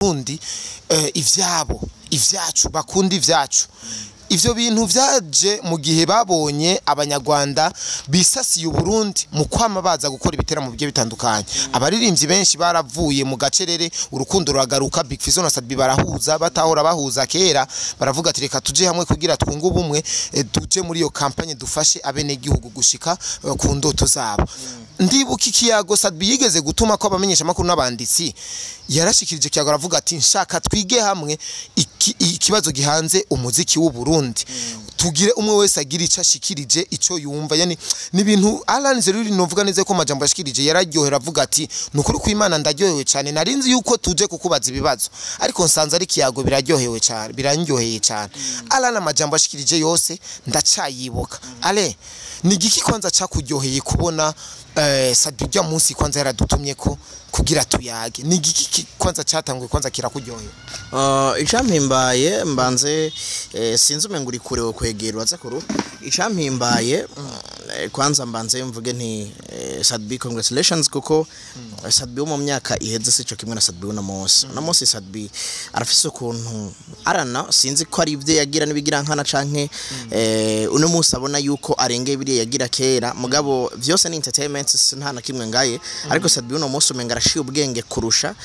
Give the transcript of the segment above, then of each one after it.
Abarundi ivyabo, ivyacu, bakunda ivyacu. Ivyo bintu vyaje mu gihe babonye Abanyarwanda bisasiye Uburundi mu kwama baza gukora ibiteramo bigiye bitandukanye. Abaririmbyi benshi baravuye mu gacerere, urukundo ruragaruka. Big Fizzo na Sat-B barahuza, batahora bahuza kera, baravuga ati: "Reka tuje hamwe kugira twunge ubumwe, tuje muri iyo campagne, dufashe abenegihugu gushika ku ndoto zabo." Ndibuka ikiyago Sat-B yigeze gutuma ko abamenyesha makuru n'abanditsi, yarashikirije ikiyago aravuga ati: "Nshaka twige hamwe ikibazo gihanze umuziki w'u Burundi, tugire umwe wese agira ico ashikirije, ico yumva." Yani ni ibintu Alan Zeruri novuga neza ko amajambo yashikirije yararyohera, avuga ati: "Nukuri kw'Imana ndaryohewe cyane, narinzi yuko tuje kukubaza ibibazo, ariko nsanze ari kiyago, biraryohewe cyane, birandyoheye cyane." Alan amajambo ashikirije yose ndacayibuka. Ale, ni igiki kwanza cakuryoheye kubona Sat-B ujya munsi kwanza yaradutumye ko kugira tuyage? Ni igiki kwanza cyatanguye kwanza kirakuryohera? Icampimbaye mbanze, sinzi, umenga uri kure wo kwegera uraza kuru. Icampimbaye, kwanza mbanze mvuge nti Sat-B, congratulations, kuko Sat-B wo mu myaka iheze sico kimwe na Sat-B uno munsi. Uno munsi Sat-B arafise ukuntu arana, sinzi ko ari ivyo yagira n'ibigira nkana canke uno munsi abona yuko arengeye biriya yagira kera, mugabo vyose ni entertainment, nta na kimwe ngaye. Ariko Sat-B uno munsi umenga arashiye ubwenge kurusha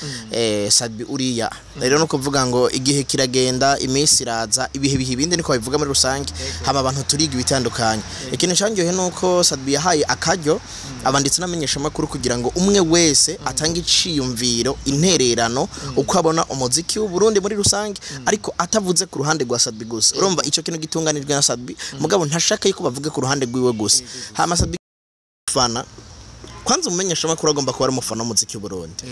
Sat-B uriya. Rero no kuvuga ngo igihe kiragenda, iminsi iraza, ibihe biha ibindi, niko babivuga muri rusange, hama abantu turiga ibitandukanye. Ikintu cyanyohe nuko Sat-B yahaye akaryo abanditsi n'amenyesha makuru kugira ngo umwe wese atange iciyumviro, intererano, uko abona umuziki w'u Burundi muri rusange, ariko atavuze ku ruhande rwa Sat-B gusa. Urumva ico kintu gitunganijwe na Sat-B, mugabo ntashaka yuko bavuga ku ruhande rwiwe gusa. Hama Sat-B fana kwanza umumenyesha makuru agomba kuba ari umufana w'umuziki w'u Burundi,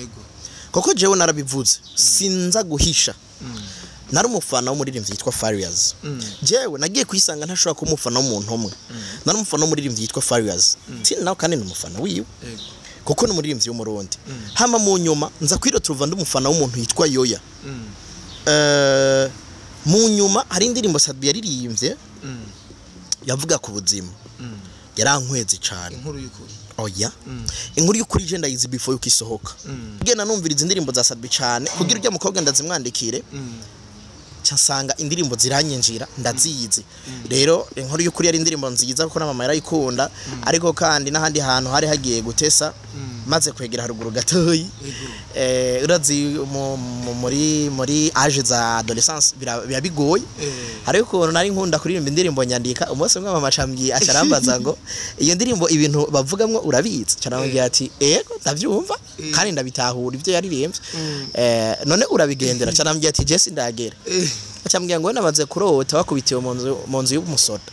kuko jewe narabivuze, sinza guhisha, nari umufana w'umuririmbyi yitwa Farious. Jewe nagiye kwisanga ntashobora kuba umufana w'umuntu umwe. Nari umufana w'umuririmbyi yitwa Farious tini, nawe kandi ni umufana wiwe, kuko ni umuririmbyi w'Umurundi. Hama mu nyuma nza kwiroturuva ndi umufana w'umuntu yitwa Yoya. Mu nyuma hari indirimbo Sat-B yaririmbye yavuga ku buzima, yarankweze cyane. Inkuru y'ukuri? Oya, Inkuru y'ukuri je ndayizi before yuko isohoka. Genda numviriza indirimbo za Sat-B cyane kugira ujya mukobwa ndazimwandikire, nsanga indirimbo ziranyinjira, ndazizi. Rero Inkuru y'ukuri yari indirimbo nziza, kuko na mama yarayikunda. Ariko kandi n'ahandi hantu hari hagiye gutesa, maze kwegera haruguru gatoyi, urazi muri âge za adolescence biba bigoye. Hariho ukuntu nari nkunda kuririmba indirimbo nyandika. Umunsi umwe mama acambwiye, acarambaza ngo: "Iyo ndirimbo ibintu bavugamwo urabizi?" Caramubwira ati: "Ego, ndavyumva kandi ndabitahura ibyo yaririmbye." "None urabigendera?" Carambwira ati: "Je sindagera." Acambwira ngo: "Namaze kurota bakubitiwe mu nzu y'umusoda."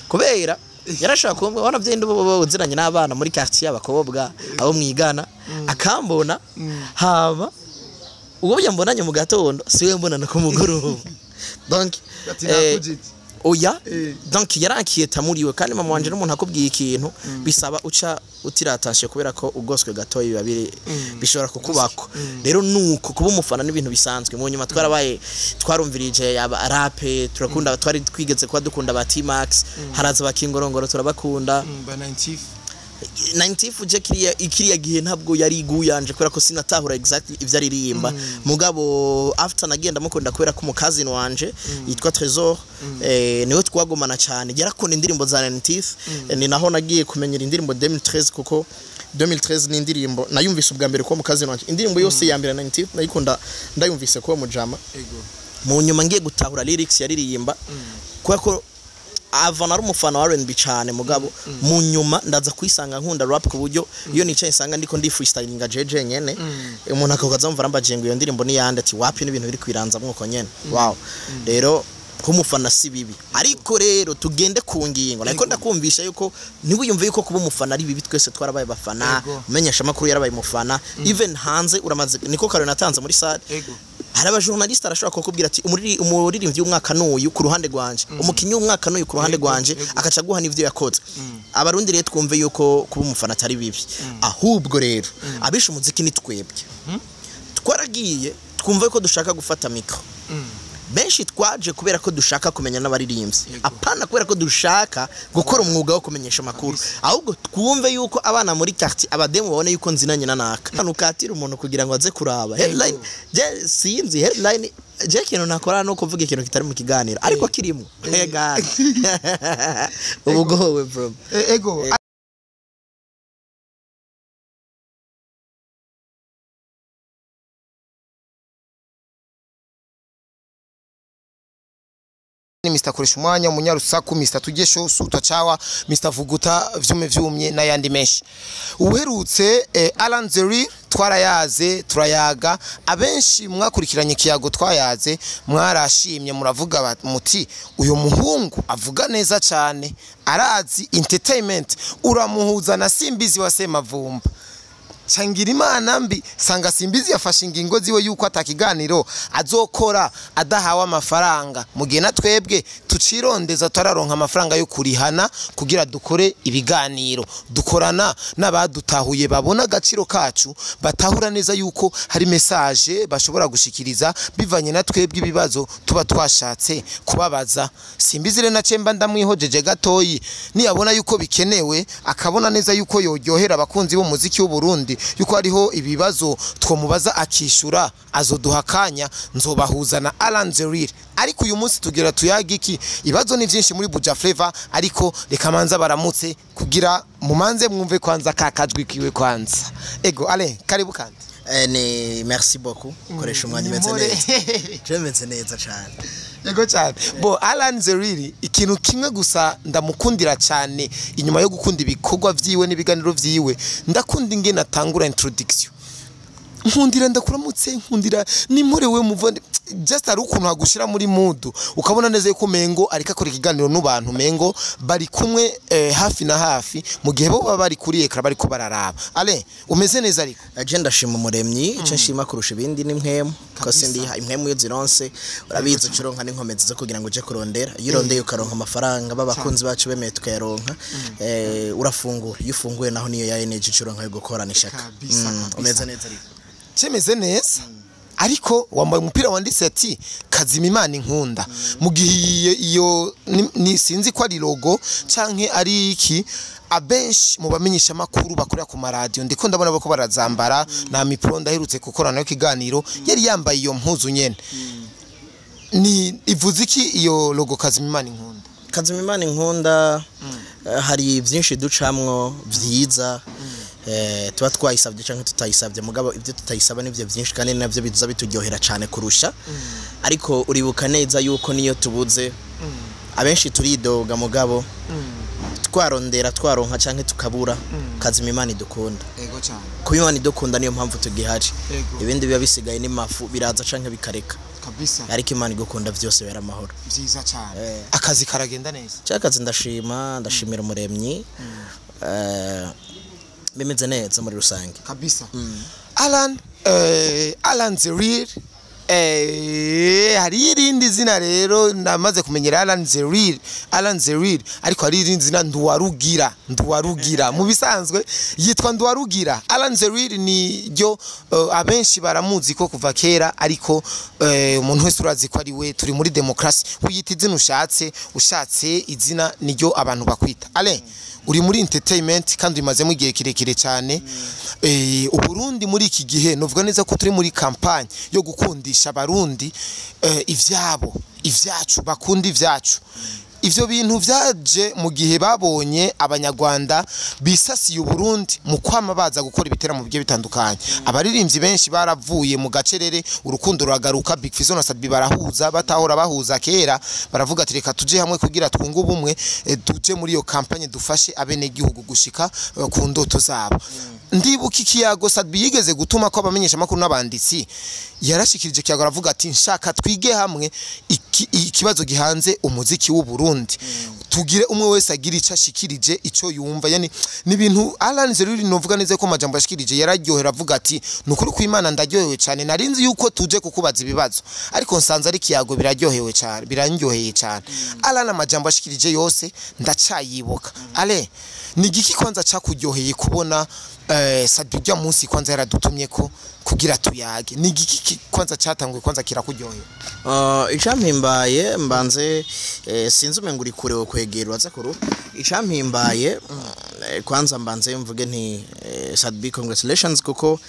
Kubera yarashobora kumbwa wana byenda ubu uziranye n'abana muri quartier, abakobwa abo mwigana, akambona, hama uwo mbonanye mu gatondo siwe mbonana ku mugoroba. Donc Ati nakujije. Oya. Eh. Donc yarankiyeta muriwe, kandi mama wanje n'umuntu akubwiye ikintu bisaba uca utiratashe, kubera ko ugoswe gatoyi biba biri bishobora kukubako. Rero nuko kuba umufana n'ibintu bisanzwe. Mu nyuma twarabaye, twarumvirije aba rap, turakunda, twari twigeze kuba dukunda ba T-Max, haraza bakingorongoro turabakunda. Ba 90. 90 je kiriya gihe ntabwo yari iguyanje, kubera ko sinatahura exactly ivyo aririmba. Mugabo after nagenda mukunda kubera ko umukazini wanje yitwa Trésor, niwe twagumana cyane, yarakunda indirimbo za 90. Ni naho nagiye kumenyera indirimbo 2013, kuko 2013 ni indirimbo nayumvise ubwa mbere ko mukazini wanje. Indirimbo yose ya mbere 90 nayikunda ndayumvise ko mujama. Mu nyuma ngiye gutahura lyrics yaririmba, kubera ko ava nari umufana wa R&B cyane, mugabo mu nyuma ndaza kwisanga nkunda rap, ku buryo iyo nicaye nsanga ndiko ndi freestylinga jeje nyene. Umuntu akaza mvara mbaje ngo: "Iyo ndirimbo ni yande?" Ati: "Wapi, n'ibintu biri kwiranza mwuko nyene." Wow, rero kumufana si bibi, ariko rero tugende ku ngingo. Ariko ndakumvisha yuko ntiwiyumve yuko kuba umufana ari bibi. Twese twarabaye abafana. Umenyesha amakuru yarabaye umufana, even hanze uramaze, niko kare natanze muri salle. Hari abajournaliste arashobora kukubwira ati: "Umuririmbyi w'umwaka n'uyu ku ruhande rwanje, umukinyi w'umwaka n'uyu ku ruhande rwanje," akaca aguha n'ivyo yakoze. Abarundi rero twumve yuko kuba umufana atari bibi. Ahubwo rero abishe umuziki ni twebwe, twaragiye twumva yuko dushaka gufata micro. Benshi twaje kubera ko dushaka kumenya n'abaririmbyi, apana kubera ko dushaka gukora umwuga wo kumenyesha amakuru, ahubwo twumve yuko abana muri quartier, abademu babone yuko nzinanye na naka. Hano ukatira umuntu kugira ngo aze kuraba headline. Je sinzi headline, je ikintu nakora no kuvuga ikintu kitari mu kiganiro ariko kirimo. Ega ubugowe bro. Ego. Ni Mr. Koresha umwanya, umunyarusaku, Mr. Tugesho, Sutachawa, Mr. Vuguta vyume vyumye n'ayandi menshi. Uherutse Alan Zeri twarayaze, turayaga, abenshi mwakurikiranye ikiyago twayaze mwarashimye, muravuga muti uyu muhungu avuga neza cyane, arazi entertainment, uramuhuza na Simbizi wa Semavumba. Changira imana mbi sanga Simbizi yafashe ingingo ziwe yuko atakiganiro azokora adahawe amafaranga, mu gihe na twebwe tucirondeza tararonka amafaranga yo kurihana kugira dukore ibiganiro. Dukorana n'abadutahuye babona agaciro kacu, batahura neza yuko hari message bashobora gushikiriza bivanye na twebwe ibibazo tuba twashatse kubabaza. Simbizi rero na cemba ndamwihojeje gatoyi, niyabona yuko bikenewe akabona neza yuko yoryohera abakunzi b'umuziki w'u Burundi, yuko hariho ibibazo twomubaza akishura, azoduha akanya nzobahuza na Alan Zerir. Ariko uyu munsi tugira tuyaga iki, ibibazo ni byinshi muri Buja Flavor, ariko reka manza baramutse kugira mumanze mwumve kwanza kakajwi kiwe kwanza. Ego Ale, karibu kandi. Ni merci beaucoup koresha umwanya, umeze neza, je meze neza cyane. Yego cyane. Bo Alan Zeriri ikintu kimwe gusa ndamukundira cyane, inyuma yo gukunda ibikorwa vyiwe n'ibiganiro vyiwe, ndakunda ingene atangura introduction. Nkundira ndakuramutse, nkundira nimurewe muvande, just ari ukuntu agushira muri mood ukabona neza yuko mengo ariko akora ikiganiro n'abantu mengo bari kumwe hafi na hafi, mu gihe bo baba bari kuri ekra bariko bararaba. Ale, umeze neza ariko? Je ndashima umuremyi, ico nshima kurusha ibindi ni mpwemu, ko sindi impwemu iyo zironse urabizi ucuronka n'inkomezi zo kugira ngo uje kurondera. Iyo urondeye ukaronka amafaranga b'abakunzi bacu bemeye tukayaronka, urafungura. Iyo ufunguye naho niyo ya energy ucuronka yo gukorana ishaka. Umeze neza ariko? Cemeze neza. Ariko wambaye umupira wanditse ati kazima Imana inkunda, mu gihe iyo ni sinzi ko ari logo canke ari iki, abenshi mu bamenyesha makuru bakorera ku maradio ndiko ndabona bako barazambara. Na Mipro ndaherutse gukorana nayo kiganiro, yari yambaye iyo mpuzu nyene. Ni ivuze iki iyo logo kazima Imana inkunda? Kazima Imana inkunda, hari byinshi ducamwo vyiza, tuba twayisabye canke tutayisabye, mugabo ibyo tutayisaba nivyo byinshi kandi navyo biza bituryohera cyane kurusha. Ariko uribuka neza yuko niyo tubuze abenshi turidoga, mugabo twarondera twaronka canke tukabura, kazima Imana idukunda. Ego cyane. Kuba Imana idukunda niyo mpamvu tugihari, ibindi biba bisigaye ni mafu, biraza canke bikareka kabisa, ariko Imana igukunda vyose bera amahoro. Vyiza cyane. Akazi karagenda neza? Cyakazi ndashima, ndashimira umuremyi, bimeze neza muri rusange kabisa. Alan Alan Zerir, hari irindi zina rero namaze kumenyera Alan Zerir, Alan Zerir, ariko hari irindi zina Nduwarugira, Nduwarugira mu bisanzwe yitwa Nduwarugira. Alan Zerir ni ryo abenshi baramuzi ko kuva kera, ariko umuntu wese urazi ko ari we. Turi muri demokrasi, wiyita izina ushatse, ushatse izina niryo abantu bakwita. Ale, uri muri entertainment kandi umazemo igihe kirekire cyane. Uburundi muri iki gihe novuga neza ko turi muri campagne yo gukundisha abarundi ivyabo, ivyacu, bakunda ivyacu. Ivyo bintu vyaje mu gihe babonye abanyarwanda bisasiye Uburundi mu kwama baza gukora ibiteramo bigiye bitandukanye. Abaririmbyi benshi baravuye mu gacerere, urukundo ruragaruka, Big Fizzo na Sadbi barahuza, batahora bahuza kera, baravuga ati reka tuje hamwe kugira twunge ubumwe, tuje muri iyo campagne dufashe abenegihugu gushika ku ndoto zabo. Ndibuka ikiyago Sadbi yigeze gutuma ko abamenyesha makuru n'abanditsi, yarashikirije kiyago aravuga ati nshaka twige hamwe ikibazo gihanze umuziki w'u Burundi, tugire umwe wese agira ico ashikirije ico yumva. Yani ni ibintu Alan Zeruri novuga neza ko amajambo ashikirije yararyohera, avuga ati nukuri ku Imana ndaryohewe cyane, narinzi yuko tuje kukubaza ibibazo ariko nsanze ari kiyago biraryohewe cyane, birandyoheye cyane. Alan amajambo ashikirije yose ndacayibuka. Ale, ni igiki kwanza cakuryoheye kubona Sadbi ujya munsi kwanza yaradutumye ko Kugira tuyage, ni igiki kwanza cyatanguye kwanza kirakuryohera? Icampimbaye mbanze, sinzi, umenga uri kure, wo kwegera uraza kuru. Icampimbaye, kwanza mbanze mvuge nti Sat-B, congratulations, kuko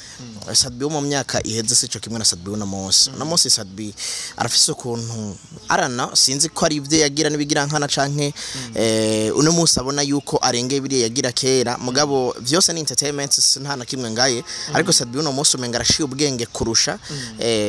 Sat-B wo mu myaka iheze sico kimwe na Sat-B uno munsi. Uno munsi Sat-B arafise ukuntu arana, sinzi ko ari ivyo yagira n'ibigira nkana canke uno munsi abona yuko arengeye biriya yagira kera, mugabo vyose ni entertainment, nta na kimwe ngaye. Ariko Sat-B uno munsi umenga arashiye ubwenge kurusha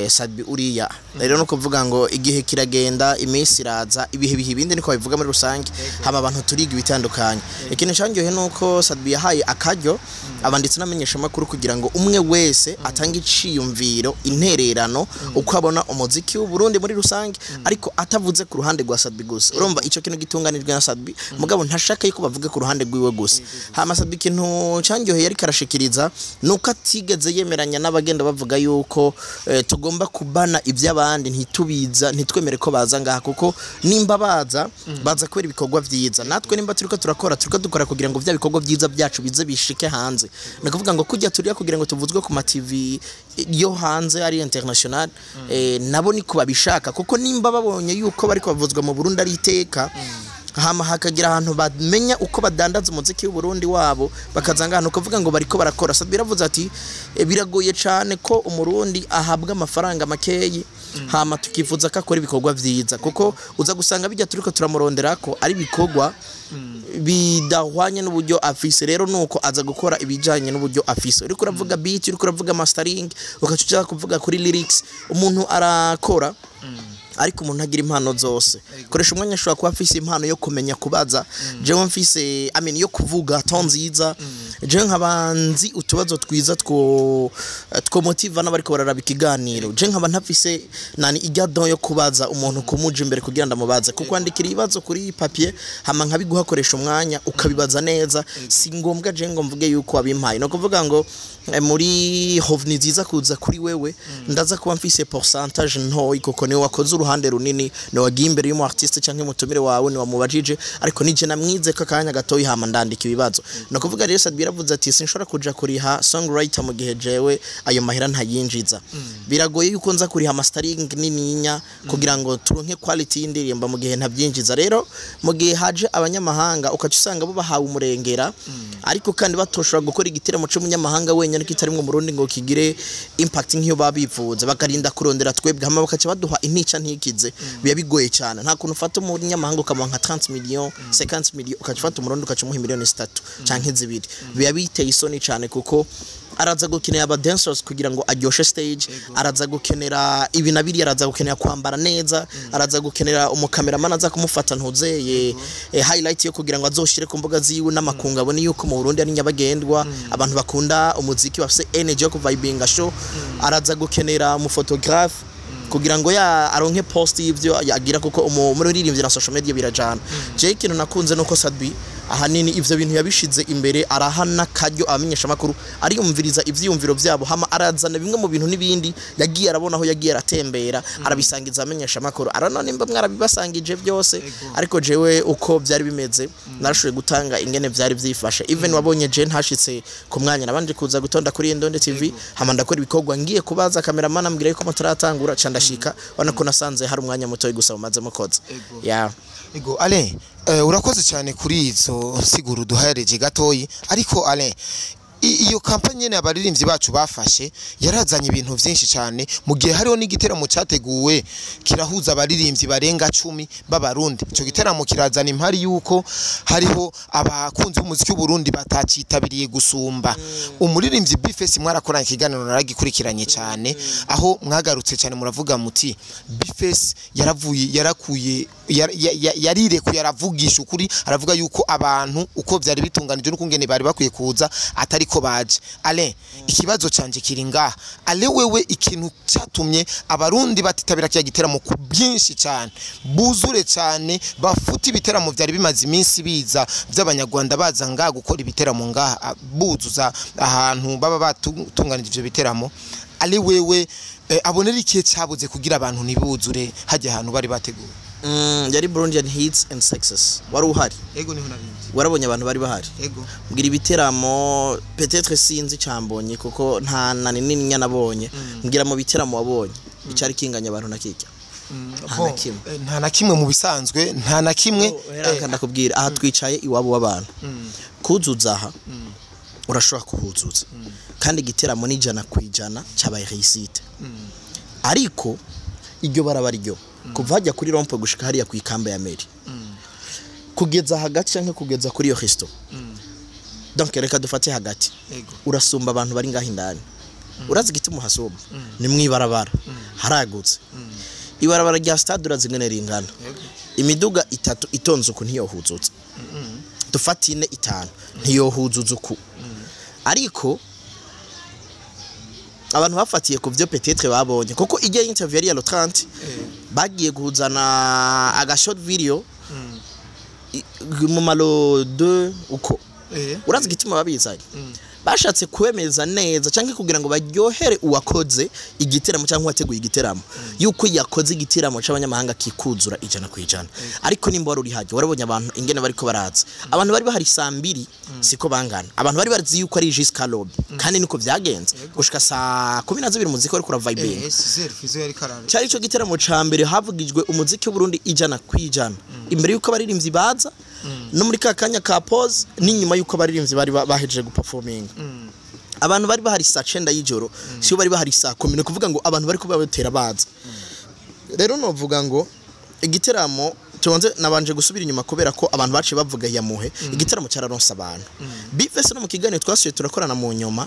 Sat-B uriya. Rero no kuvuga ngo igihe kiragenda, iminsi iraza, ibihe biha ibindi, niko babivuga muri rusange, hama abantu turiga ibitandukanye. Ikintu cyanyohe nuko Sat-B yahaye akaryo abanditsi n'amenyeshamakuru kugira ngo umwe wese atange iciyumviro, intererano, uko abona umuziki w'u Burundi muri rusange, ariko atavuze ku ruhande rwa Sat-B gusa. Urumva ico kintu gitunganijwe na Sat-B, mugabo ntashaka yuko bavuga ku ruhande rwiwe gusa. Hama Sat-B, ikintu cyanyoheye ariko arashikiriza nuko atigeze yemeranya n'abagenda bavuga yuko tugomba kubana iby'abandi, ntitubiza, ntitwemere ko baza ngaha, kuko nimba baza, baza kubera ibikorwa vyiza. Natwe nimba turiko turakora, turiko dukora kugira ngo vya bikorwa vyiza byacu bize bishike hanze. Ni kuvuga ngo kujya turiya kugira ngo tuvuzwe ku ma TV yo hanze ari international, nabo niko babishaka, kuko nimba babonye yuko bariko bavuzwa mu Burundi ari iteka, hama hakagira ahantu bamenya uko badandaza umuziki w'u Burundi wabo, bakaza ngahantu kuvuga ngo bariko barakora. Sat-B biravuze ati biragoye cane ko umurundi ahabwa amafaranga makeyi hama tukifuza ko akora ibikorwa vyiza, kuko uza gusanga bijya turiko turamurondera ko ari ibikorwa bidahwanye n'uburyo afise. Rero nuko aza gukora ibijanye n'uburyo afise. Uriko uravuga beat, uriko uravuga mastering, ugaca uja kuvuga kuri lyrics. Umuntu arakora, ariko umuntu agira impano zose. Koresha umwanya, ashobora kuba afise impano yo kumenya kubaza, jewe mfise, I mean, yo kuvuga ton nziza, jewe nkaba nzi utubazo twiza two motiva n'abariko bararaba ikiganiro, je nkaba ntafise nani ijya don yo kubaza umuntu, kumuja imbere kugira ndamubaze, kuko kwandikira ibibazo kuri papier hama nkabiguha, koresha umwanya ukabibaza neza, si ngombwa je ngo mvuge yuko wabimpaye. No kuvuga ngo muri hovni nziza kuza kuri wewe, ndaza kuba mfise pourcentage ntoyi, kuko niwe wakoze uruhande runini, ni wagiye imbere y'umu artiste canke umutumire wawe, ni wamubajije, ariko nije namwize ko akanya gatoyi hama ndandika ibibazo. No kuvuga rero Sat-B yaravuze ati sinshobora kuja kuriha songwriter mu gihe jewe ayo mahera ntayinjiza. Biragoye yuko nza kuriha mastering nininya kugira ngo turonke quality y'indirimbo mu gihe ntabyinjiza. Rero mu gihe haje abanyamahanga, ukaca usanga bo bahawe umurengera, ariko kandi batoshobora gukora igiteramo c'umunyamahanga wenyine kitarimwo Murundi ngo kigire impact nk'iyo babivuze, bakarinda kurondera twebwe, hama bakaca baduha intica ntikize. Biba bigoye cyane. Nta kuntu ufata umunyamahanga ukamuha nka 30 millions, 50 millions, ukaca ufata umurundi ukaca umuha miliyoni 3 canke 2. Biba biteye isoni cyane, kuko araza gukenera aba dancers kugira ngo aryoshe stage, araza gukenera ibi na biriya, araza gukenera kwambara neza, araza gukenera umukameramani aza kumufata ntuzeye highlight yo kugira ngo azoshire ku mbuga ziwe n'amakungu abone yuko mu Burundi ari nyabagendwa, abantu bakunda umuziki, bafise energy yo kuvibinga show. Araza gukenera umuphotographe kugira ngo ya aronke post y'ivyo yagira, kuko umuririmbyi na social media birajana. Je ikintu nakunze nuko Sat-B ahanini ivyo bintu yabishize imbere, arahana karyo abamenyesha makuru, ariyumviriza ivyiyumviro vyabo, hama arazana bimwe mu bintu n'ibindi yagiye arabona aho yagiye aratembera, arabisangiza abamenyesha makuru. Arano nimba mwarabibasangije byose, ariko jewe uko byari bimeze narashoboye gutanga ingene vyari vyifashe. Even wabonye je ntashitse ku mwanya, nabanje kuza gutonda kuri Indonde TV, hama ndakora ibikorwa, ngiye kubaza cameraman ambwira yuko mutaratangura, ca ndashika, ubona ko nasanze hari umwanya muto gusa mumaze mukoze, yeah. Ego Alain, urakoze cyane kuri izo nsiguro duhareje gatoyi. Ariko Alain, iyo kampanye nyene abaririmbyi bacu bafashe yarazanye ibintu vyinshi cyane, mu gihe hariho n'igiteramo cyateguwe kirahuza abaririmbyi barenga 10 b'abarundi. Ico giteramo kirazana impari yuko hariho abakunzi b'umuziki w'Uburundi batacitabiriye gusumba. Umuririmbyi B-Face, mwarakoranye ikiganiro naragikurikiranye cyane, aho mwagarutse cyane muravuga muti B-Face yaravuye, yarakuye, yarirekuye, aravugisha ukuri, aravuga yuko abantu uko byari bitunganije n'ukungene bari bakwiye kuza atari ko baje. Alain, ikibazo canje kiri ngaha. Alain, wewe ikintu cyatumye abarundi batitabira kiya giteramo ku byinshi cyane, buzure cyane, bafuta ibiteramo byari bimaze iminsi biza by'abanyarwanda baza ngaha gukora ibiteramo ngaha, buzuza ahantu baba batunganije ivyo biteramo. Ari wewe, abonera ikihe cyabuze kugira abantu ntibuzure hajya ahantu bari bateguye? Yari Burundian Hits and Success, wari uhari? Ego, niho narindi. Warabonye abantu bari bahari? Ego. Mbwira ibiteramo, peut-être sinzi cyambonye kuko nta na nini nabonye. Mbwira mu biteramo wabonye icyari kinganya abantu na kijya. Nta na Bon, kimwe. Nta na kimwe mu bisanzwe, nta na kimwe. Reka ndakubwira, aha twicaye iwabo w'abantu, kuzuza aha urashobora kuhuzuza, kandi igiteramo ni 100% cyabaye réussite. Ariko iryo barabara ryo kuva hajya kuri rond-point gushika hariya ku ikamba ya mairie, kugeza hagati cyangwa kugeza kuri iyo resto, donc reka dufate hagati, urasumba abantu bari ngaho indani. Urazi igituma uhasumba? Ni mwibarabara haragutse. Ibarabara rya stade urazi ingene ringana? Imiduga itatu itonze uku ntiyohuzutse, dufate ine, itanu, ntiyohuzuza uku. Ariko abantu bafatiye ku byo peut-être babonye, kuko ijya interview yari ya le 30, bagiye guhuzana aga short video mu malo 2 uko. Urazi igituma babizanye? Bashatse kwemeza neza cyangwa kugira ngo baryohere uwakoze igiteramo cyangwa uwateguye igiteramo yuko yakoze igiteramo cy'abanyamahanga kikuzura 100%. Ariko nimba wari uri hajya, warabonye abantu ingene bariko baraza. Abantu bari bahari saa 2 siko bangana. Abantu bari bazi yuko ari jusqu'à l'aube, kandi niko vyagenze gushika saa 12 umuziki wariko uravibinga. Cesar Fizo yari karare. Cyari ico giteramo ca mbere havugijwe umuziki w'Uburundi 100%, imbere yuko abaririmbyi baza, no muri ka kanya ka pause, n'inyuma yuko abaririmbyi bari bahejeje guperforminga. Abantu bari bahari saa 9 y'ijoro siyo bari bahari saa 10. Ni ukuvuga ngo abantu bari kuba batera baza. Rero novuga ngo igiteramo tubanze, nabanje gusubira inyuma kubera ko abantu baciye bavuga yamuhe igiteramo cyararonse abantu. Bifese no mu kiganiro twasuye turakorana mu nyuma,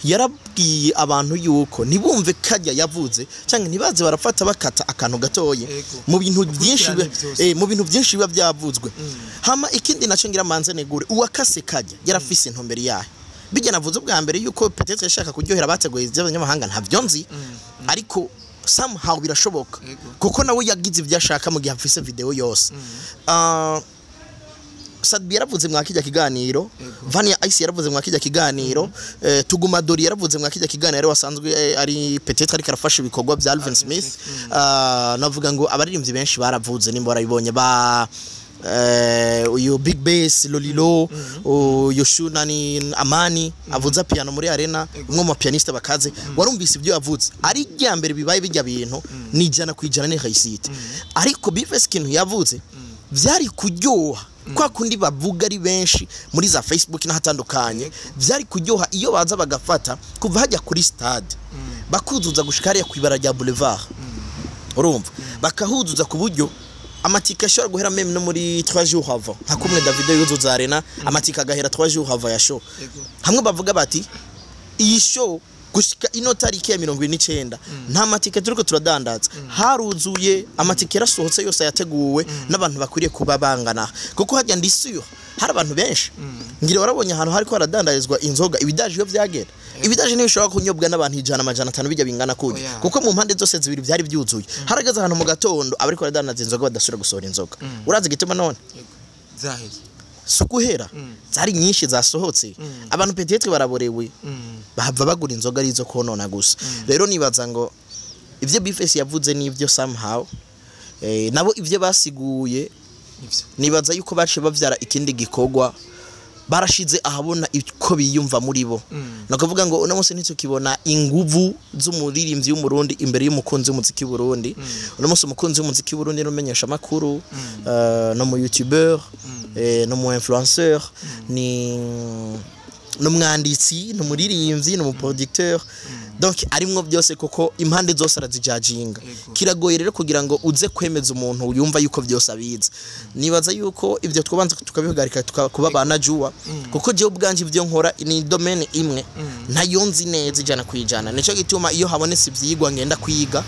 yarabwiye abantu yuko ntibumve kajya yavuze cyangwa ntibaze barafata bakata akantu gatoye mu bintu byinshi Gukurikirana byose. Mu bintu byinshi biba byavuzwe. Hama ikindi nacyo ngira manze negure uwakase kajya, yarafise intumbero yahe? Bijya navuze ubwa mbere yuko peut-être yashaka kuryohera abateguye iby'abanyamahanga, ntabyo nzi, ariko somehow birashoboka, kuko nawe yagize ibyo ashaka mu gihe afise video yose. Sadbi yaravuze mwa kijya kiganiro, Vania Ice yaravuze mwa kijya kiganiro, Tuguma Dori yaravuze mwa kijya kiganiro wasanzwe, ari peut-être ariko arafasha ibikorwa bya Alvin Smith. Navuga ngo abaririmbyi benshi baravuze, nimba warabibonye, ba uyu Big Bass Lolilo, uyu Shunani Amani avuza piano muri arena, umwe mu pianiste bakaze, warumvise ibyo yavuze. Ari irya mbere bibaye bijya bintu ni 100% ni réussite. Ariko Bifes ikintu yavuze byari kuryoha kwa kundi bavuga ari benshi muri za Facebook n'ahatandukanye, byari kuryoha iyo baza bagafata kuva hajya kuri stade bakuzuza gushika hariya kwibara rya boulevard, urumva, bakahuzuza ku buryo amatike ashobora guhera même no muri 3 jours avant, nka kumwe Davido yuzuza arena, amatike agahera 3 jours avant ya show. Hamwe bavuga bati iyi show gushika ino tariki ya 29 nta matike turiko turadandaza, haruzuye, amatike yarasohotse yose yateguwe n'abantu bakwiriye kuba bangana, kuko hajya ndisiyo hari abantu benshi. Ngira warabonye ahantu hariko haradandarizwa inzoga, ibidaje iyo vyagera, ibidaje ntibishobora kunyobwa n'abantu 100, 500 bijya bingana kurya, kuko mu mpande zose zibiri byari byuzuye. Harageze ahantu mu gatondo abariko baradandaza inzoga badasubira gusohora inzoga. Urazi igituma none? Zaheze. Si uguhera, zari nyinshi zasohotse. Abantu peut-être baraborewe, bahava bagura inzoga arizo konona gusa. Rero nibaza ngo ivyo Bifes yavuze n'ivyo somehow, nabo ivyo basiguye, Nivyo. nibaza yuko baciye bavyara ikindi gikorwa, barashize ahabona uko biyumva muri bo. Ni ukuvuga ngo uno munsi ntitukibona inguvu z'umuririmbyi w'Umurundi imbere y'umukunzi w'umuziki w'Uburundi. Uno munsi umukunzi w'umuziki w'Uburundi n'umenyesha amakuru, no mu youtuber, no mu influenceur, ni n'umwanditsi, ni umuririmbyi, ni umuproducteur, donc arimwo byose, kuko impande zose arazijajinga. Kiragoye rero kugira ngo uze kwemeza umuntu yumva yuko byose abizi. Nibaza yuko ibyo twabanza tukabihagarika, kuba banajuwa, kuko jewe ubwanje ibyo nkora ni domaine imwe ntayo nzi neza 100%. Nico gituma iyo habonetse ivyigwa ngenda kwiga,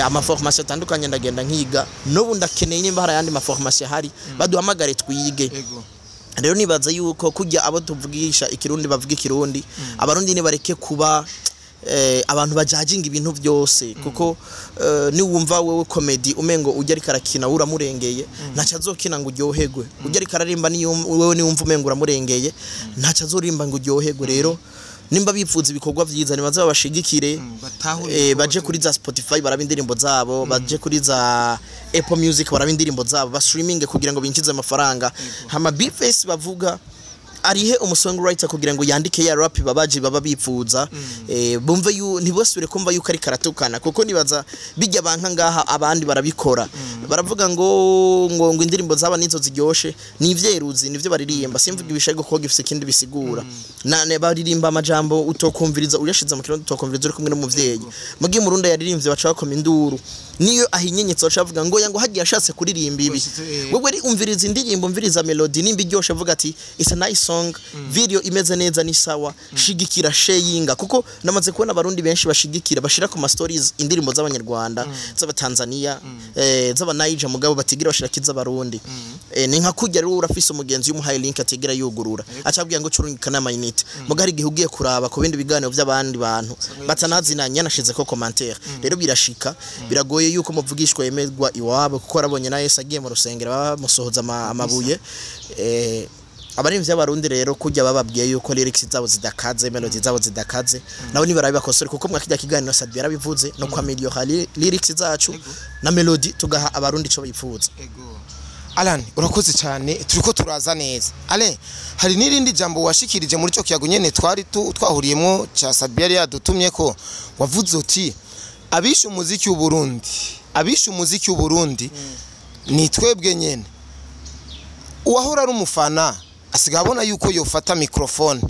amaformation atandukanye ndagenda nkiga. N'ubu ndakeneye, nimba hari ayandi maformation ahari, baduhamagare twige. Rero nibaza yuko kujya abo tuvugisha ikirundi bavuga ikirundi, Abarundi nibareke kuba abantu bajajinga ibintu byose, kuko niwumva wewe comedy umengo ujya ariko arakina uramurengeye, ntaco azokina ngo uryoherwe. Ujya ariko ararimba, wewe niwumva umengo uramurengeye, ntaco azorimba ngo uryoherwe. Rero Nimba bipfuza ibikorwa vyiza, nibaze babashigikire. Batahure eh, baje kuri za Spotify baraba indirimbo zabo, baje kuri za Apple Music baraba indirimbo zabo, ba streaming kugira ngo binjize amafaranga. Hama B-Face bavuga arihe umusongwriter kugira ngo yandike ya rap babaje baba bipfuza, bumve yu ntibosubire kumva yuko ari karatukana, kuko nibaza bijya banka ngaha abandi barabikora, baravuga ngo indirimbo zaba nizo ziryoshe, ni ivyeruzi nivyo baririmba. Simvuga ibishego kuko gifise ikindi bisigura na baririmba amajambo utokumviriza uyashize mu kirundi, utokumviriza uri kumwe n'umuvyeyi. Mugihe umurundi yaririmbye baca bakoma induru, niyo ahinyenyetso baca bavuga ngo yango hagiye ashatse kuririmba ibi. Wewe ri umviriza indirimbo, umviriza melody, nimba iryoshe avuga ati it's a nice song, video imeze neza, ni sawa, shigikira, sheyinga, kuko namaze kubona abarundi benshi bashigikira, bashira ku ma stories indirimbo z'abanyarwanda, z'abatanzania, z'abanaija, mugabo batigira bashira kiz'abarundi. Ni nka kurya rero urafise umugenzi y'umuhaye link atigira yugurura, acabwiye ngo curungika n'amayinite, mugabo hari igihe ugiye kuraba ku bindi biganiro by'abandi bantu batanazinanye yanashize ko commentaire. Rero birashika biragoye yuko muvugishwa yemerwa iwabo, kuko arabonye na Yesu agiye mu rusengero bamusohoza amabuye. Abarimvyi b'abarundi rero kujya bababwiye yuko lyrics zabo zidakaze, melody zabo zidakaze, nabo nibarabe bakosore, kuko mwakijya kiganiro Sadbi yarabivuze no kwa améliorer lyrics zacu na melody, tugaha abarundi ico bifuza. Alan, urakoze cyane, turiko turaza neza. Alain, hari n'irindi jambo washikirije muri cyo kiyago nyene twari twahuriyemo ca Sadbi yari yadutumye, ko wavuze uti abishe umuziki w'u Burundi, abishe umuziki w'u Burundi ni twebwe nyene. Uwahora ari umufana asigaye abona yuko yofata microphone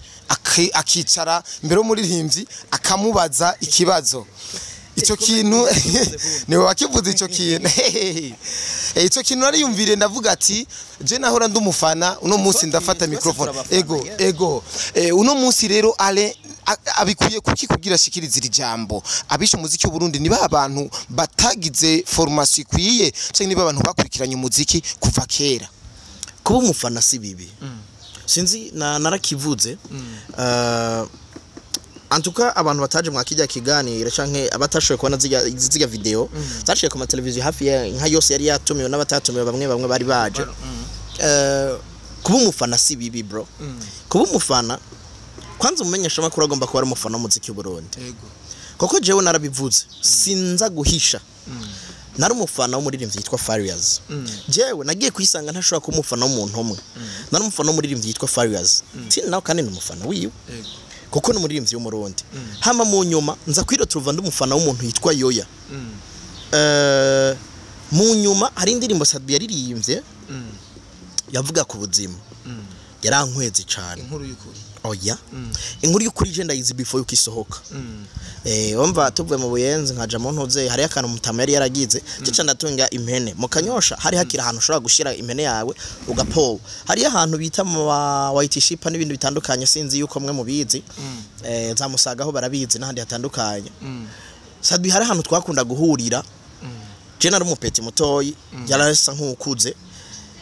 akicara imbere y'umuririmbyi akamubaza ikibazo. Ico kintu niwe wakivuze. Ico kintu, ico kintu nariyumvire, ndavuga ati je nahora ndi umufana, uno munsi ndafata Twese microphone. turabafana, ego. Yeah. Ego, uno munsi rero ale abikuye kuki kugira ashikiriza iri jambo, abishe umuziki w'u Burundi niba abantu batagize formation ikwiye, canke niba abantu bakurikiranye umuziki kuva kera? Kuba umufana si bibi, sinzi na narakivuze. Antuka abantu bataje mwakijya kiganiro canke abatashoboye kubona zirya video zaciye ku mateleviziyo hafi ya nka yose yari yatumiwe n'abatatumiwe, bamwe bamwe bari baje. Kuba umufana si bibi, bro. Kuba umufana, kwanza umumenyesha makuru agomba kuba ari umufana w'umuziki w'u Burundi, kuko jewe narabivuze, sinza guhisha, nari umufana w'umuririmbyi yitwa Farious. Jewe nagiye kuyisanga ntashobora kuba umufana w'umuntu umwe. Nari umufana w'umuririmbyi yitwa Farious tini, nawe kandi ni umufana wiwe kuko ni umuririmbyi w'umurundi. Hama mu nyuma nza kwiroturuva ndi umufana w'umuntu yitwa Yoya. Mu nyuma hari indirimbo Sadbi yaririmbye yavuga ku buzima, yarankweze cyane. Inkuru y'ukuri? Oya, inkuru y'ukuri je ndayizi before yuko isohoka. Wumva tuvuye mu Buyenzi nkaja mu ntuze, hariyo akantu mutama yari yaragize cica ndatunga impene mu Kanyosha. Hari hakiri ahantu ushobora gushira impene yawe ugapowa, hariyo ahantu bita mu ba white sheep n'ibindi bitandukanye, sinzi yuko mwe mubizi, za Musagaho barabizi n'ahandi hatandukanye. Sadbi hari ahantu twakunda guhurira, je nari umupeti mutoyi, yarasa nk'ukuze,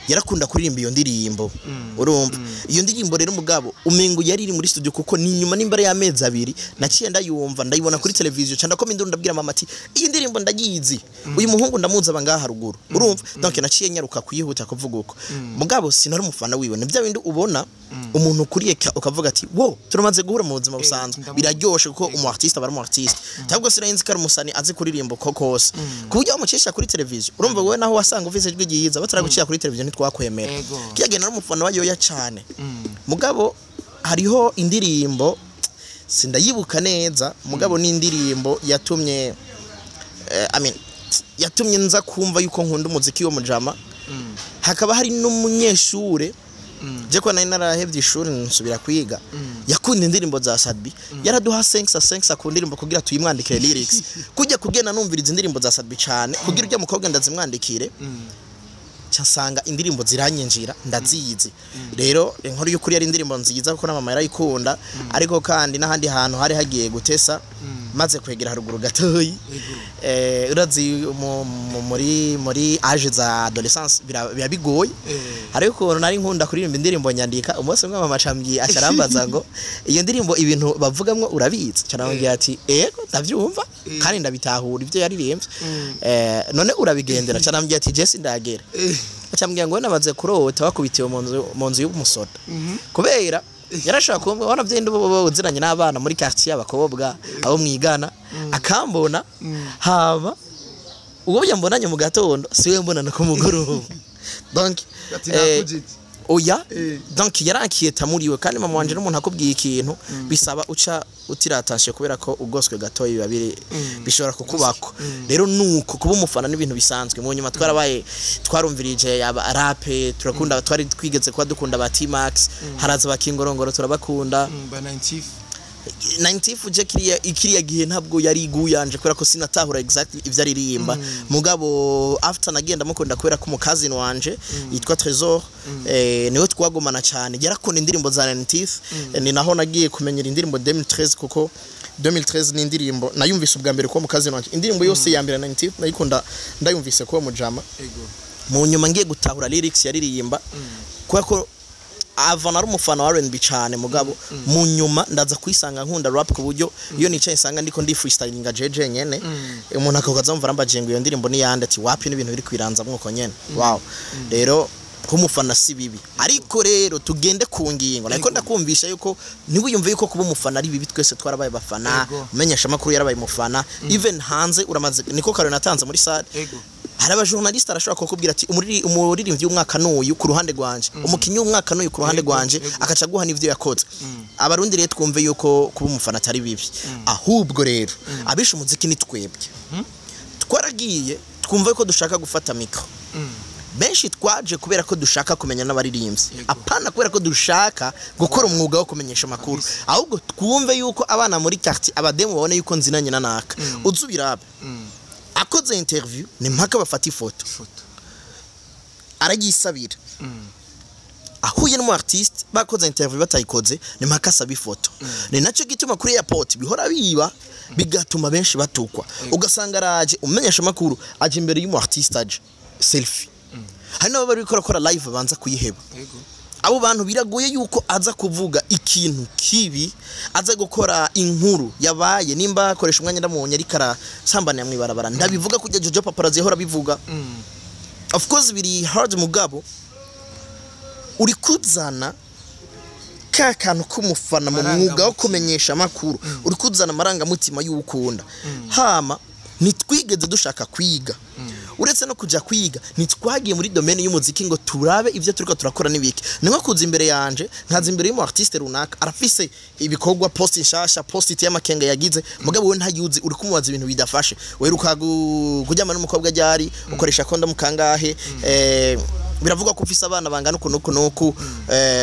yarakunda kuririmba iyo ndirimbo. Urumva iyo ndirimbo rero, mugabo umengo yari iri muri studio, kuko ni nyuma nimba ari y'amezi 2 naciye ndayumva, ndayibona kuri televiziyo, ca ndakoma induru, ndabwira mama ati iyi ndirimbo ndayizi, uyu muhungu ndamuzi, aba ngaha haruguru. Urumva, donc naciye nyaruka kuyihuta kuvuga uko, mugabo sinari umufana wiwe. Ni bya bindi ubona umuntu ukuriye ukavuga ati wo turamaze guhura mu buzima busanzwe, biraryoshe, kuko umu artiste aba ari umu artiste. Ntabwo sinari ko ari umusani azi kuririmba uko kose ku buryo bamucisha kuri televiziyo. Urumva wowe naho wasanga ufise ijwi ryiza, bataragucira kuri televiziyo ntitwakwemera. Kiya nari umufana wa Yoya cyane, mugabo hariho indirimbo sindayibuka neza, mugabo ni indirimbo yatumye I mean, yatumye nza kumva yuko nkunda umuziki wo mujama. Hakaba hari n'umunyeshure, je ko nari narahevye ishuri nsubira kwiga, yakunda indirimbo za Sadbi, yaraduha 5 ku ndirimbo kugira tuyimwandikire lyrics. Kujya kugenda numviriza indirimbo za Sadbi cyane kugira ujya mukobwa ndazimwandikire, nsanga indirimbo ziranyinjira, ndazizi. Rero inkuru y'ukuri yari indirimbo nziza kuko na mama yarayikunda, ariko kandi n'ahandi hantu hari hagiye gutesa maze kwegera haruguru gatoyi. Urazi muri âge za adolescence biba bigoye. Hariho ukuntu nari nkunda kuririmba indirimbo nyandika. Umunsi umwe mama acambwiye, acarambaza ngo iyo ndirimbo ibintu bavugamwo urabizi? Caramubwira ati ego, ndavyumva kandi ndabitahura ibyo yaririmbye. None urabigendera? Caramubwira ati je sindagera. Acambwira ngo namaze kurota bakubitiwe mu nzu y'umusoda kubera Yarashobora kumbona, ubona byenda uba uziranye n'abana muri quartier, abakobwa abo mwigana, akambona haba ubwo burya mbonanye mu gatondo siwe mbonana ku mugoroba. Donc Ati nakujije. Oya. Eh. Donc yarankiyeta muriwe, kandi mama wanje n'umuntu akubwiye ikintu bisaba uca utiratashe, kubera ko ugoswe gatoya biba biri bishobora kukubako. Rero nuko kuba umufana n'ibintu bisanzwe. Mu nyuma twarabaye, twarumvirije yaba rap, turakunda, twari twigeze kuba dukunda ba T-Max, haraza ba Kingorongoro turabakunda. Ba 90. 90 je kiriya gihe ntabwo yari iguyanje, kubera ko sinatahura exactly ivyo aririmba. Mugabo after nagenda mukunda kubera ko umukazini wanje yitwa Trésor, niwe twagumana cyane, yarakunda indirimbo za 90. Ni naho nagiye kumenyera indirimbo 2013, kuko 2013 ni indirimbo nayumvise ubwa mbere kuba mukazini wanje. Indirimbo yose ya mbere 90 nayikunda ndayumvise kuba mujama. Mu nyuma ngiye gutahura lyrics yaririmba, kubera ko ava nari umufana wa R&B cyane. Mugabo mu nyuma ndaza kwisanga nkunda rap, ku buryo iyo nicaye nsanga ndiko ndi freestylinga jeje nyene. Umuntu akaza mvara mbaje ngo iyo ndirimbo ni yande, ati wapi, n'ibintu biri kwiranza mwuko nyene. Wow, rero kumufana si bibi, ariko rero tugende ku ngingo nako ndakumvisha yuko ntiwiyumve yuko kuba umufana ari bibi. Twese twarabaye bafana. Umenyesha amakuru yarabaye umufana, even hanze uramaze, niko kare natanze muri salle. Hari abajournaliste arashobora kukubwira ati umuririmbyi w'umwaka n'uyu ku ruhande rwanje, umukinyi w'umwaka n'uyu ku ruhande rwanje, akaca aguha n'ivyo yakoze. Abarundi rero twumve yuko kuba umufana atari bibi. Ahubwo rero abishe umuziki ni twebwe, twaragiye twumva ko dushaka gufata micro. Benshi twaje kubera ko dushaka kumenya n'abaririmbyi, apana kubera ko dushaka gukora umwuga wo kumenyesha amakuru. Ahubwo twumve yuko abana muri quartier, abademu babone yuko nzinanye na naka. Uzi ubirabe, akoze interview ni mpaka bafata ifoto. Ifoto. Aragisabira. Ahuye n'umu artiste, bakoze interview, batayikoze, ni mpaka asaba ifoto. Ni nacyo gituma kuri airport bihora biba, bigatuma benshi batukwa. Ugasanga araje umenyesha amakuru, aje imbere y'umu artiste, aje selfie, hari n'abo bari gukora live banza kuyiheba. Abo bantu biragoye yuko aza kuvuga ikintu kibi, aza gukora inkuru yabaye. Nimba akoresha umwanya ndamubonye ariko arasambanira mw'ibarabara, ndabivuga kujya Jojo Paparazzi yahora abivuga. Of course biri hard, mugabo uri kuzana ka kantu k'umufana mu mwuga wo kumenyesha amakuru, uri kuzana amarangamutima y'ukunda. Hama ntitwigeze dushaka kwiga. Uretse no kujya kwiga, ntitwagiye muri domaine y'umuziki ngo turabe ibyo turiko turakora n'ibiki. Ni nko kuza imbere yanje, nkaza imbere y'umu artiste runaka, arafise ibikorwa, post nshasha, post iteye amakenga yagize, mugabo we ntayuzi, uri kumubaza ibintu bidafashe. Weruka kuryamana n'umukobwa ryari? Ukoresha condom kangahe? Biravugwa ko ufise abana bangana uku nuku nuku,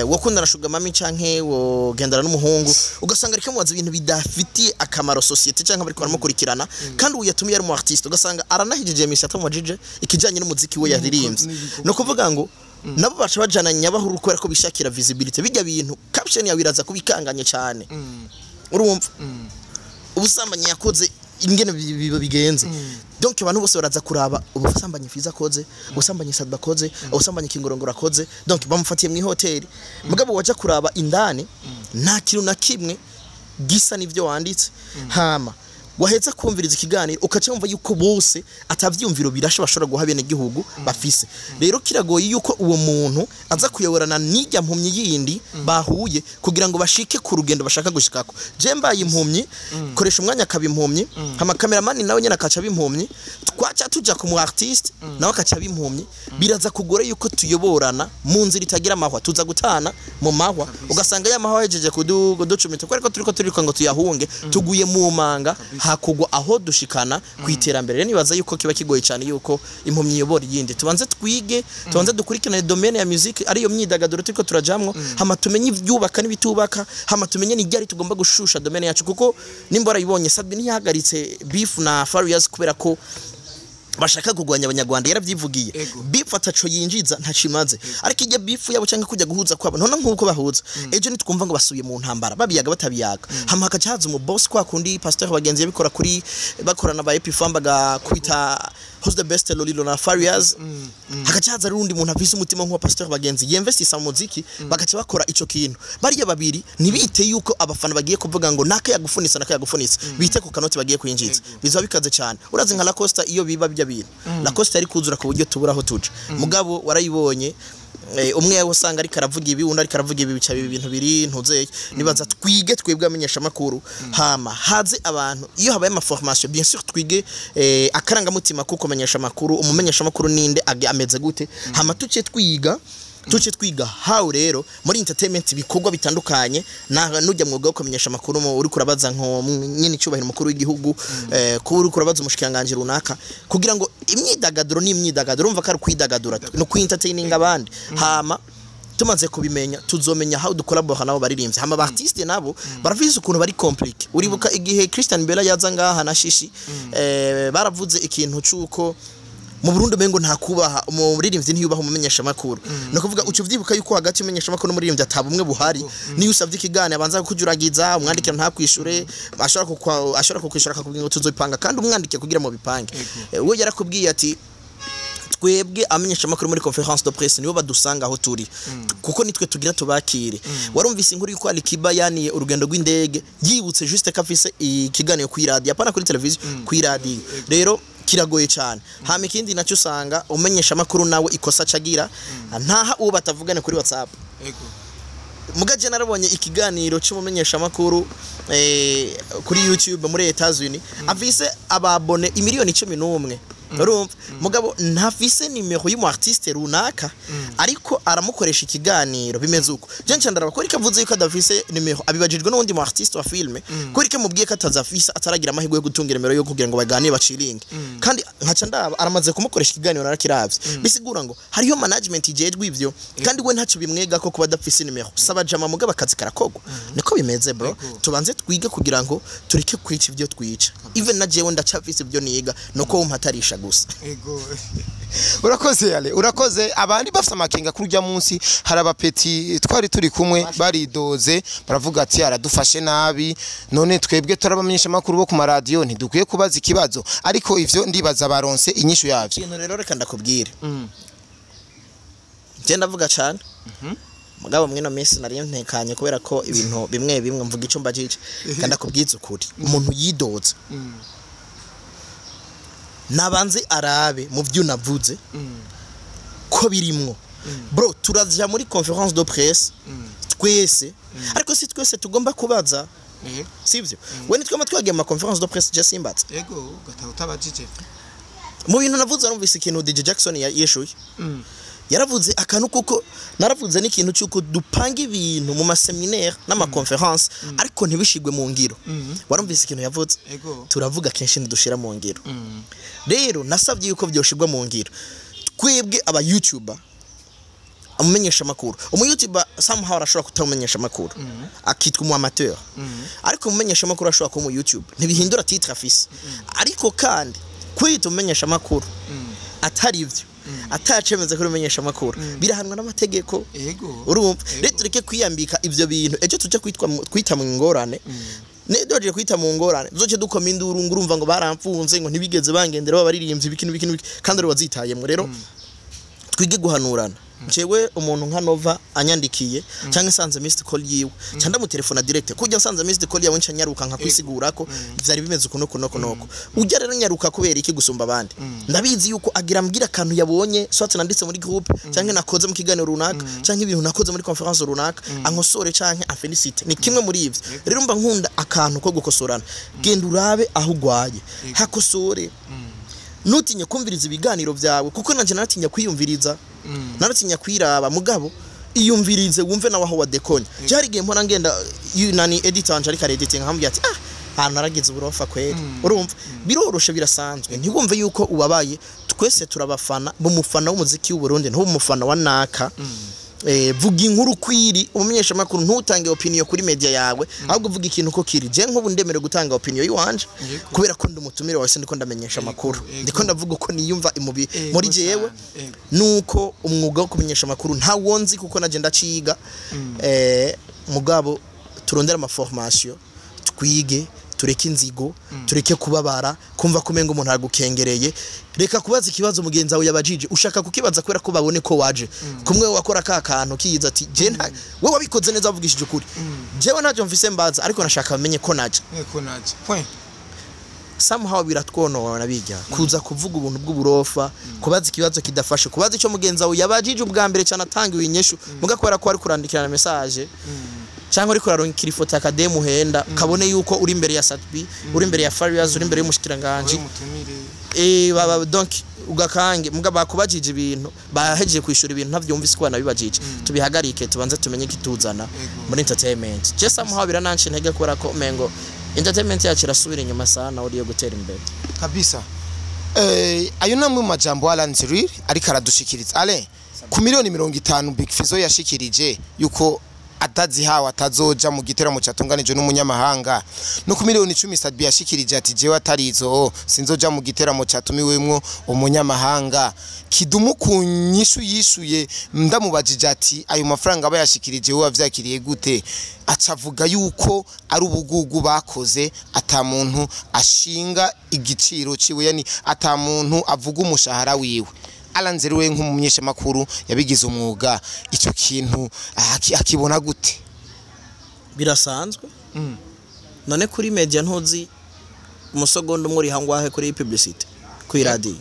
wokundana sugar mummy canke wogendana n'umuhungu? Ugasanga ariko mubaza ibintu bidafitiye akamaro société canke bariko baramukurikirana, kandi uyu yatumiye ari umu artiste. Ugasanga aranahijeje misi atamubajije ikijanye n'umuziki we yaririmbye. No kuvuga ngo nabo baca bajana nyabahuru kubera ko bishakira visibility. Bijya bintu caption yawe iraza kubikanganye cyane. Urumva ubusambanyi yakoze ingene bigenze, donc abantu bose baraza kuraba ubusambanyi Fiza akoze, ubusambanyi Sadba akoze, ubusambanyi Kingorongoro akoze. Donc bamufatiye mu hoteli, mugabo waja kuraba indani nta kintu na kimwe gisa n'ivyo wanditse. Hama waheza kumviriza ikiganiro, ukaca wumva yuko bose atavyumviro birashe bashobora guha bene gihugu bafise. Rero kiragoye yuko uwo muntu aza kuyoborana n'ijya mpumyi yindi bahuye kugira ngo bashike ku rugendo bashaka gushikako. Je mbaye impumyi, koresha umwanya akaba impumyi, hama cameraman nawe nyene akaca impumyi, twaca tuja ku mu artiste nawe akaca impumyi, biraza kugora yuko tuyoborana mu nzira itagira amahwa. Tuza gutana mu mahwa, ugasanga ya mahwa yahejeje kuducumita kubera ko turiko turiko ngo tuyahunge, tuguye mu manga hakugwa aho dushikana ku iterambere. Rero nibaza yuko kiba kigoye cyane yuko impumyi iyobora iyindi. Tubanze twige, tubanze dukurikirane domaine ya music, ariyo myidagaduro turiko turajamwo, hama tumenye ivyubaka n'ibitubaka, hama tumenye n'iryari tugomba gushusha domaine yacu. Kuko nimba warayibonye, Sadbi ntiyahagaritse beef na Farious kubera ko bashaka kugwanya abanyarwanda, yaravyivugiye. Beef ataco yinjiza, ntaco imaze. Ariko ijya beef yabo cyangwa kujya guhuza kwabo, none nkuko bahuza ejo nitwumva ngo basubiye mu ntambara, babiyaga batabiyaga, hama hakaca haza umu boss kwa kundi pasteur bagenzi yabikora kuri bakorana ba Epifam, bagakubita who's the best Lolilo na Farious, hakaca haza rundi muntu afise umutima nk'uwa pasteur bagenzi yinvestisa mu muziki, bagaca bakora ico kintu. Bariya babiri ntibite yuko abafana bagiye kuvuga ngo naka yagufunitse, naka yagufunitse, bite ku kanoti bagiye kwinjiza. Bizaba bikaze cyane. Urazi nka Lacoste, iyo biba bijya bintu Lacoste yari kuzura ku buryo tubura aho tuja. Mugabo warayibonye. Umwe usanga ariko aravuga ibi, undi ariko aravuga ibi, bica ibi bintu biri ntuzeye. Nibaza twige twebwe amenyesha makuru, hama haze abantu iyo habaye ama formation, bien sûr twige akarangamutima kuko menyesha makuru, umumenyesha makuru ninde, ameze gute, hama tuce twiga how rero muri entertainment ibikorwa bitandukanye na nujya mwuga wo kumenyesha amakuru mu uri kurabaza nko nyine icyubahiro mukuru w'igihugu, kuba uri kurabaza umushikiranganje runaka, kugira ngo imyidagaduro ni imyidagaduro, urumva ko ari kwidagadura no kwi-entertaining abandi. Hama tumaze kubimenya, tuzomenya how dukolabora nabo baririmbyi. Hama artiste nabo barafise ukuntu bari compliqué. Uribuka igihe Christian Bella yaza ngaha na Shishi, baravuze ikintu cuko mu Burundi umengo nta kubaha umuririmbyi, ntiyubaha umumenyesha makuru. No kuvuga uca uvyibuka yuko hagati y'umumenyesha makuru n'umuririmbyi atabumwe buhari. Niyo usavye ikiganiro abanza kukujuragiza, umwandikira ntakwishure, ashobora kukwishura akakubwira ngo tuzobipanga, kandi umwandikiye kugira mu bipange. We yarakubwiye ati twebwe amenyesha makuru muri conférence de presse nibo badusanga aho turi, kuko nitwe tugira tubakire. Warumvise inkuru yuko Alikiba yaniye urugendo rw'indege yibutse juste ko afise ikiganiro kuri radio, apana kuri televiziyo, kuri radio. Rero kiragoye cyane. Hama ikindi nacyo, usanga umenyesha makuru nawe ikosa cagira ntaha uwo batavugane kuri WhatsApp. Mugaje narabonye ikiganiro cy'umumenyesha makuru kuri YouTube muri Etats-Unis, afise ababone imiliyoni 11, urumva, mugabo ntafise nimero y'umu artiste runaka, ariko aramukoresha ikiganiro. Bimeze uko je nca ndaraba ko rikavuze yuko adafise nimero, abibajijwe n'undi mu artiste wa film, ko rike mubwiye ko atazafise, ataragira amahirwe yo gutunga nimero yo kugira ngo baganire baciringe, kandi nkaca ndaba aramaze kumukoresha ikiganiro, narakiravye. Bisigura ngo hariyo management ijejwe ivyo, kandi we ntacyo bimwega ko kuba adafise nimero. Saba jama, mugabo akazi karakogwa. Niko bimeze, bro. Tubanze twige kugira ngo tureke kwica ivyo twica. Even na jewe ndacafise ibyo niga, nuko wumpatarisha gusa. Ego. Urakoze yale, urakoze. Abandi bafite amakenga kuri urya munsi, hari abapeti twari turi kumwe baridoze, baravuga ati aradufashe nabi, none twebwe turabamenyesha makuru bo ku maradiyo ntidukwiye kubaza ikibazo? Ariko ivyo ndibaza baronse inyishu yavyo. Ikintu rero reka ndakubwire, je ndavuga cyane, mugabo mwino minsi nari ntekanye kubera ko ibintu bimwe bimwe mvuga icyo mbajije. Kandi ndakubwiza ukuri, umuntu yidoze nabanze arabe mu byo navuze ko birimwo. Bro, turaja muri conférence de presse twese, ariko si twese tugomba kubaza, sivyo? We nitwe twagiye mu conférence de presse, je simbatse. Ego, gataha utabajije. Mu bintu navuze, arumvise ikintu DJ Jackson yishuye, yaravuze akantu, kuko naravuze n'ikintu cy'uko dupanga ibintu mu ma séminaire n'ama conférence ariko ntibishigwe mu ngiro. Warumvise ikintu yavuze? Ego. Turavuga kenshi ntidushira mu ngiro. Rero nasabye yuko byoshirwa mu ngiro. Twebwe aba YouTuber, umumenyesha makuru, umu YouTuber somehow arashobora kutamumenyesha makuru akitwa umu amateur, ariko umumenyesha makuru ashobora kuba umu YouTuber, ntibihindura titre afise. Ariko kandi kwita umumenyesha makuru atari ivyo, atacemeza kuri umumenyesha makuru, birahanwa n'amategeko. Urumva rero, tureke kwiyambika ivyo bintu, ejo tujya kwitwa kwita mu ngorane. Ne doje kwita mu ngorane, tuzoce dukoma induru ngo urumva ngo baramfunze, ngo ntibigeze bangendera babaririmbyi ibiki n'ibiki n'ibiki, kandi ari wazitayemwo. Rero twige guhanurana. Jewe umuntu nka Nova anyandikiye cyangwa nsanze missed call yiwe, cyangwa ndamutelefona direct, kujya nsanze missed call yawe nca nyaruka nkakwisigura ko vyari bimeze uku nuku nuku nuku. Ujya rero nyaruka kubera iki gusumba abandi? Ndabizi yuko agira ambwira akantu yabonye, soit nanditse muri groupe, cyangwa nakoze mu kiganiro runaka, cyangwa ibintu nakoze muri conférence runaka, ankosore cyangwa afélicite, ni kimwe muri ivyo. Rero mba nkunda akantu ko gukosorana. Genda urabe aho ugwaye hakosore, ntutinye kumviriza ibiganiro byawe, kuko nanje naratinya kwiyumviriza, naratinya kwiraba. Mugabo iyumvirize wumve nawe aho wadekonye. Byari igihe mpora ngenda nani editor wanje ariko arediting, nkambwira ati ah, ahantu naragize uburofa kweri. Urumva biroroshe, birasanzwe, ntiwumve yuko ubabaye. Twese turabafana b'umufana w'umuziki w'u Burundi, ntuba umufana wa naka. Vuga inkuru kwiri umumenyesha makuru, ntutange opinion kuri media yawe, ahubwo uvuga ikintu ko kiri. Je nk'ubu ndemerewe gutanga opinion yiwanje kubera ko ndi umutumire wawe, ndiko ndamenyesha amakuru, ndiko ndavuga uko niyumva imubi muri jewe. Nuko umwuga wo kumenyesha amakuru nta wonzi, kuko naje ndaciga. Mugabo turondera ama formation, twige, tureke inzigo, tureke kubabara, kumva kumenga umuntu agukengereye. Reka kubaza ikibazo mugenzi wawe yabajije, ushaka kukibaza kubera ko babone ko waje kumwe wakora ka kantu kiyiza ati je nta wewe wabikoze neza, wavugishije ukuri, jewe ntacyo mfise mbaza, ariko nashaka bamenye ko naje. Ko naje point. Somehow biratwonona bijya kuza kuvuga ubuntu bw'uburofa, kubaza ikibazo kidafashe, kubaza icyo mugenzi wawe yabajije ubwa mbere cyane atanga inyishu, muga kubera ko ari kurandikirana message cyangwa uri kurarungikira ifoto ya kademu henda, kabone yuko uri imbere ya Sat-B, uri imbere ya Farious, uri imbere y'umushikiranganje, baba donc ugakange muga bakubajije ibintu, bahejeje kwishura ibintu ntavyumvise ko banabibajije. Tubihagarike, tubanze tumenye kituzana muri entertainment. Je somehow birananshi intege kubera ko umengo entertainment yacu irasubira inyuma sana uriyo gutera imbere. Kabisa. Ayo namwe mu majambo Alan Cyril ariko aradushikiriza. Alain, ku miliyoni 50 Big Fizzo yashikirije yuko atazihawe atazoja mu giteramo catunganijwe n'umunyamahanga, no ku miliyoni 10 Sat-B yashikirije ati jewe atarizo sinzoja mu giteramo catumiwemwo umunyamahanga. Kidumu ku nyishu yishuye ndamubajije ati ayo mafaranga aba yashikirije wowe wavyakiriye gute, acavuga yuko ari ubugugu bakoze, ata muntu ashinga igiciro ciwe, yani ata muntu avuga umushahara wiwe. Alan we nk'umumenyeshamakuru yabigize umwuga, ico kintu akibona gute? Birasanzwe. None kuri media ntuzi umusogonda umwe uri hangwahe kuri publicity kuri radio?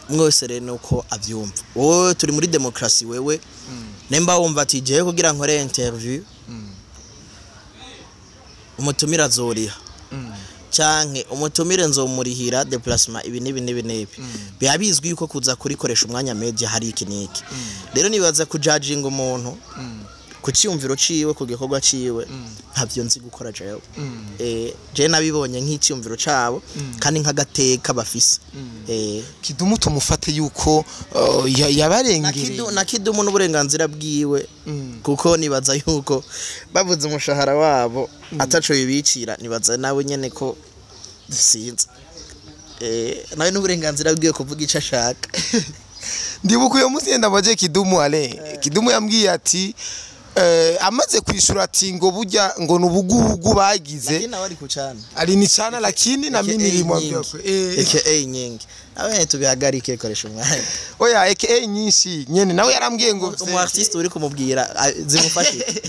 Umwe wese rero nuko avyumva. Wowe turi muri demokrasi, wewe nemba wumva ati jewe kugira nkore interview umutumira azoriha canke umutumire nzomurihira déplacement, ibi n'ibi n'ibi n'ibi, biba bizwi yuko kuza kurikoresha umwanya media hari iki n'iki. Rero nibaza kujajinga umuntu ku cyumviro ciwe, ku gikorwa ciwe, ntavyo nzi gukora jewe. Je nabibonye nk'icyumviro cabo kandi nk'agateka bafise. Kidumu tumufate yuko yabarengereye. Na Kidumu n'uburenganzira bwiwe, kuko nibaza yuko bavuze umushahara wabo ataco bibicira, nibaza nawe nyene ko sinzi, nawe n'uburenganzira bwiwe kuvuga ico ashaka. Ndibuka uyo munsi yenda baje Kidumu, ale Kidumu yambwiye ati amaze kwishura ati ngo burya ngo nubugugu bagize. Lakini nawe ari kucana. Alinichana, lakini na mimi nilimwambia AKA nyingi, nawe tubihagarike, koresha umwanya. Oya, AKA nyinshi nyene nawe yarambwiye ngo umu artiste uri kumubwira zimufashe.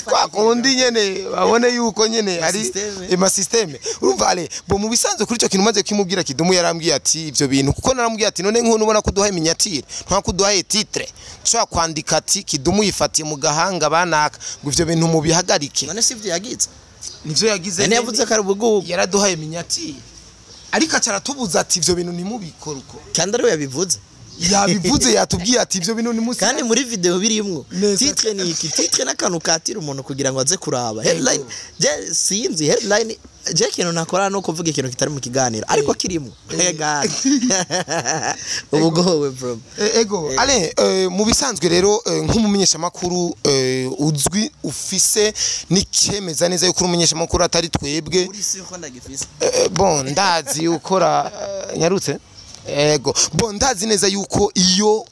Kwa kundi nyene babone yuko nyene ari Systeme. Ema systeme, urumva ale bo mu bisanzwe kuri ico kintu maze kimubwira, Kidumu yarambwiye ati ivyo bintu, kuko narambwiye ati none nk'ubu ubona ko duhaye miniature, nta kuduhaye titre, nshobora kwandika ati Kidumu yifatiye mu gahanga banaka, ngo ivyo bintu mubihagarike. None sivyo yagize? Nivyo yagize. None yavuze ko ari ubugugu. Yaraduhaye miniature ariko acaratubuza ati ivyo bintu ntimubikore uko. Kandi ariwe yabivuze. Yabivuze, yatubwiye ati ivyo bintu nimusi. Kandi muri video birimwo. Neza. Titre ni iki? Titre n'akantu katira umuntu kugira ngo aze kuraba headline. Je sinzi headline, je ikintu nakora no kuvuga ikintu kitari mu kiganiro ariko kirimo. Ega ubugowe bro. Ego ale, mu bisanzwe rero, nk'umumenyeshamakuru uzwi, ufise n'ikemeza neza yuko uri umumenyeshamakuru atari twebwe. Uri si ko ndagifise. Bon, ndazi ukora, nyarutse. Ego, bon, ndazi neza yuko iyo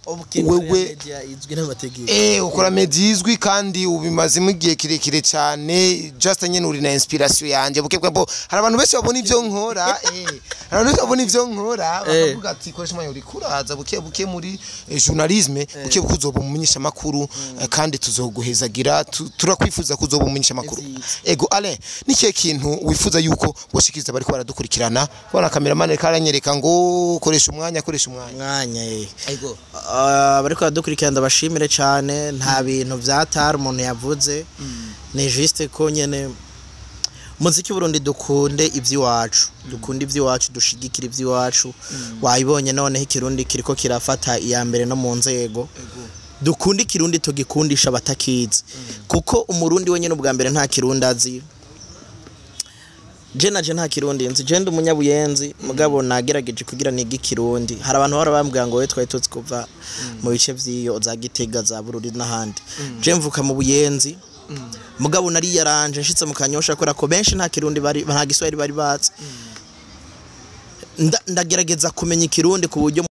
wewe media izwi n'amategeko. Ukora media izwi kandi ubimazemo igihe kirekire cyane, just nyene uri na inspiration yanje buke bwa bo. Hari abantu benshi babona ivyo nkora, hari abantu benshi babona ivyo nkora bakavuga ati koresha umwanya, uri kuraza buke buke muri journalisme, buke buke uzoba umumenyesha makuru, kandi tuzoguhezagira, turakwifuza kuzoba umumenyesha makuru. Nziza. Ego Alain, ni kihe kintu wifuza yuko boshikiriza bariko baradukurikirana? Kubona cameraman ariko aranyereka ngo koresha umwanya, koresha umwanya. Mwanya. Ego. Bariko baradukurikirana ndabashimire cyane. Nta bintu vyatari umuntu yavuze, ni juste ko nyene muziki Burundi dukunde ivy'iwacu, dukunde ivy'iwacu, dushigikira ivy'iwacu. Wayibonye noneho ikirundi kiriko kirafata iya mbere no mu nzego. Dukunde ikirundi, tugikundisha abatakizi, kuko umurundi wenyine ubwa mbere nta kirundi azi. Je naje nta kirundi nzi, je ndi umunyabuyenzi, mugabo nagerageje kugira nige ikirundi. Hari abantu bahora bambwira ngo we twari tuzi kuva mu bice vy'iyo za Gitega, za Bururi n'ahandi. Je mvuka mu Buyenzi, mugabo nari yaranje nshitse mu Kanyosha, kubera ko benshi nta kirundi bari, nta giswahili bari bazi. Ndagerageza kumenya ikirundi ku buryo